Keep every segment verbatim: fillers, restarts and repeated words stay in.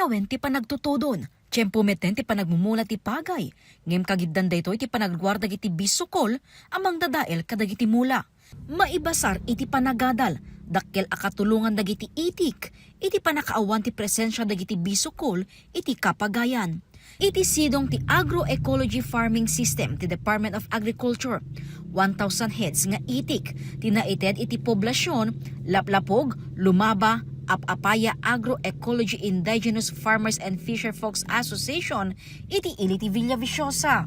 Wen ti panagtutudon, tiempo metten ti panagmumula ti pagay, ngem kagiddan daytoy ti panagruar dagiti bisukol a mangdadael kadagiti mula. Maibasar iti panagadal, dakkel a katulongan dagiti itik iti pannakaawan ti presensia dagiti bisukol iti kapagayan. Iti sidong ti agroecology farming system ti Department of Agriculture, one thousand heads nga itik ti naited iti poblasion, Laplapog, Lumaba, Apapaya Agroecology Indigenous Farmers and Fisherfolks Association iti ili ti Villaviciosa.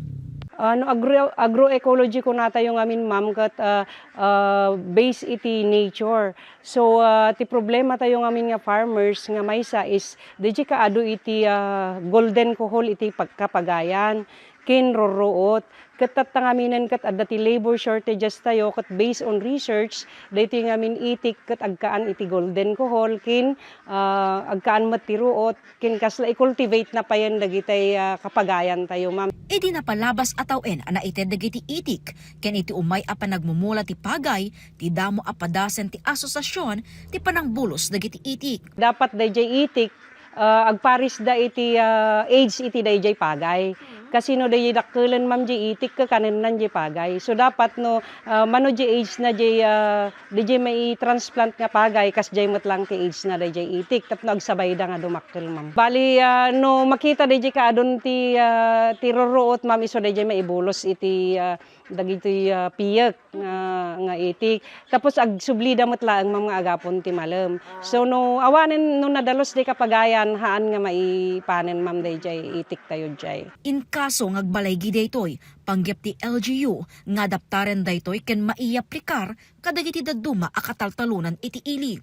Ano, agro-, agroecology kunatayo ngamin, ma'am, ket, ah, ah, based iti nature. So, ah, ti problematayo ngamin nga farmers nga maysa is diay kaadu iti, ah, golden kuhol iti pagkapagayan ken rurruot. Ket tatta ngaminen ket adda ti labor shortages tayo, ket based on research, daytoy ngamin itik ket agkaan iti golden kuhol ken, ah, agkaan met ti ruot. Ken kasla i-cultivate na payen dagitay, ah, kapagayan tayo, ma'am. Idi napalabas a tawen a naited dagiti itik, ken iti umay a panagmumula ti pagay, ti damo a padasen ti asosiasion ti panangbulos dagiti itik. Dapat dayjay itik, ah, agparisda iti, ah, age iti dayjay pagay. Kasino dayjay dakkelen, ma'am, jay itik, kanennan jay pagay. So, dapat no, ah, mano jay age na jay, ah, Diay mai-transplant nga pagay, kasdiay met lang ti age na dayjay itik, tapno agsabayda nga dumakkel, ma'am. Bali, ah, no makita dayjay kaadun ti, ah, ti rurruot, ma'am, isu dayjay maibulos iti, ah, dagitoy, ah, piyek nga, nga itik. Tapos agsublida met laeng, ma'am, nga agapon ti malem. So, no awanen, no nadalus diay kapagayan, haan nga maipanen, ma'am, dayjay itik tayo jay. Inkaso nga agbalaygi daytoy, panggep ti L G U nga adaptaren daytoy ken maiaplikar kadagiti dadduma a kataltalonan iti ili.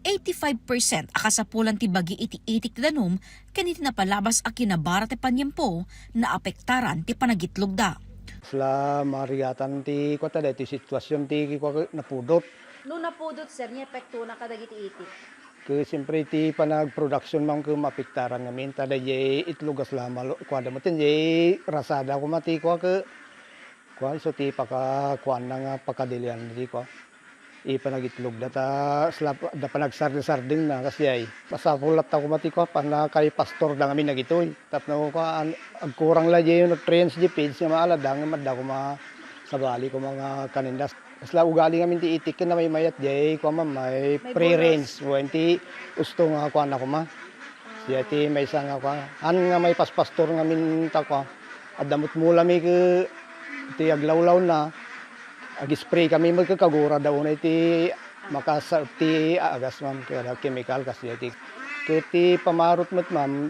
Eighty-five percent a kasapulan ti bagi iti itik ti danum ken iti napalabas a kinabara ti paniempo, naapektaran ti panagitlogda. Kasla marigatan ti kua ta daytoy sitwasion ti kua napudot. No napudot, sir, ni epektona kadagiti itik? Ket siyempre ti panagproduksion man ket maapektaran ngamin ta dayjay itlog kasla malo-, kuada met diay rasada koma ti kua ket kua isu ti pakakuanna nga pakadilian ti kua. Ipanagitlogda ta sla-, da panagsarding-sardingna kasdiay. Masapul latta koma ti kua, pannakay pastorda ngamin dagitoy. Tapno kua, an-, agkurang la diay nutrients diay feeds nga maalada ngem adda koma sabali koma nga kanenda. Kasla ugali ngamin ti itik ken namaymayat diay kua, ma'am, may free range. Wen ti usto nga kuana koma. Siya ti maysa nga kua. An nga maipaspastor ngamin ta kua. Adda met mulami ket ti aglawlawna. Ag-spray kami met ket kagurada unay ti makasa-, ti agas, ma'am, kada chemical kasdiay ti. Ket ti pamarot met, ma'am,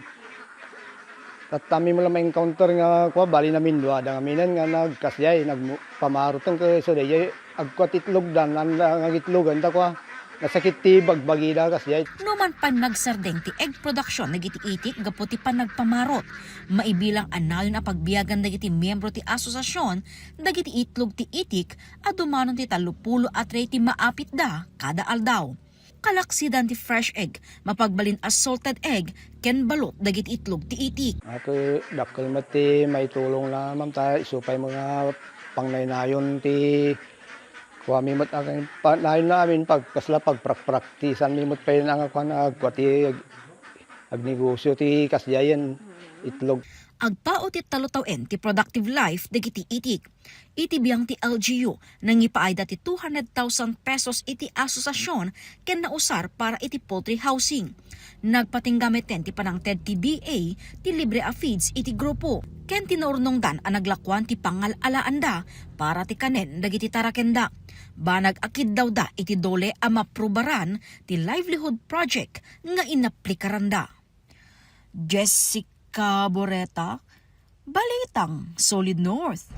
tattami met la ma-encounter nga kua, bali namin duada ngaminen nga nagkasdiay, nagmu-, pamaroten ket isu dayjay agkua ti itlogdan, anda nga agitlogan ta kua. Nasakit ti bagbagida kasdiay. Numan pannagsardeng ti egg production dagiti itik gapu ti panagpamarot, maibilang a nayon a pagbiagan dagiti miyembro ti asosiasion dagiti itlog ti itik a dumanon ti tallopulo a tray ti maapitda kada aldaw. Kalaksidan ti fresh egg, mapagbalin a salted egg, ken balot dagiti itlog ti itik. Ket dakkel met ti maitulongna, ma'am, ta isu pay nga pangnaynayon ti kuami met a, pa-, nayon na amin pag-, kasla pagprakpraktisanmi met pay nga kuan, agkua ti ag-, agnegosyo ti kasdiayen itlog. Agpao ti talutawen ti productive life dagiti itik. Iti biang ti L G U, nangipaayda ti two hundred thousand pesos iti asosiasion ken nausar para iti poultry housing. Nagpatingga metten ti panangted ti D A ti libre a feeds iti grupo, ken tinaurnongdan a naglakuan ti pangal-alaanda para ti kanen dagiti tarakenda. Banag a kiddawda iti dole a maprubaran ti livelihood project nga inaplikaranda. Jessica Boreta, Balitang Solid North.